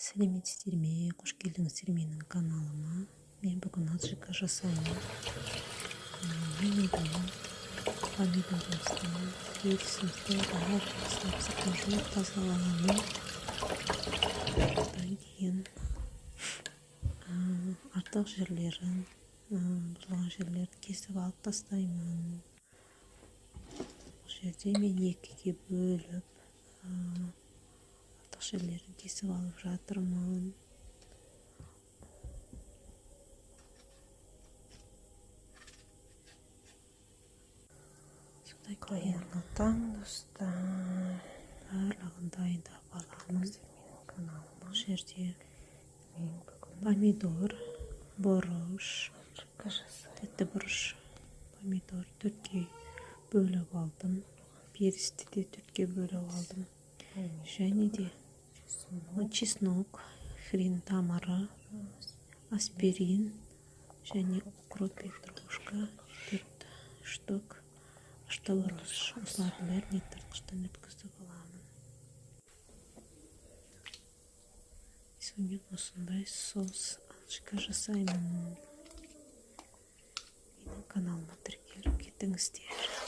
Сәлеметсіздер ме? Қош келдіңіздер менің каналыма. Мен бүгін аджика жасаймын. Ең алдымен помидорымызды, перцімізді барлығын сыртын жуып тазаланамын. Одан кейін артық жерлерін, бұзылған жерлерін кесіп алып тастаймын. Бұл жерде мен екіге бөліп, артық жерлерін кесіп алып жатырмын. Содан кейін Қайырлы таң, достар! Барлығын дайындап аламын. Менің каналыма. Бұл жерде Мен бүгін помидор, бұрыш, аджика жасаймын. Тәтті бұрыш, помидор төртке бөліп алдым. Перцті де төртке бөліп алдым. Және де Чеснок, чеснок, хрен тамыры, аспирин және укроп, петрушка, төрт штук бұрыш. Осылардың бәрін ет тартқыштан өткізіп аламын. Сонымен осындай соус аджика жасаймын. Менің каналыма тіркеліп кетіңіздер.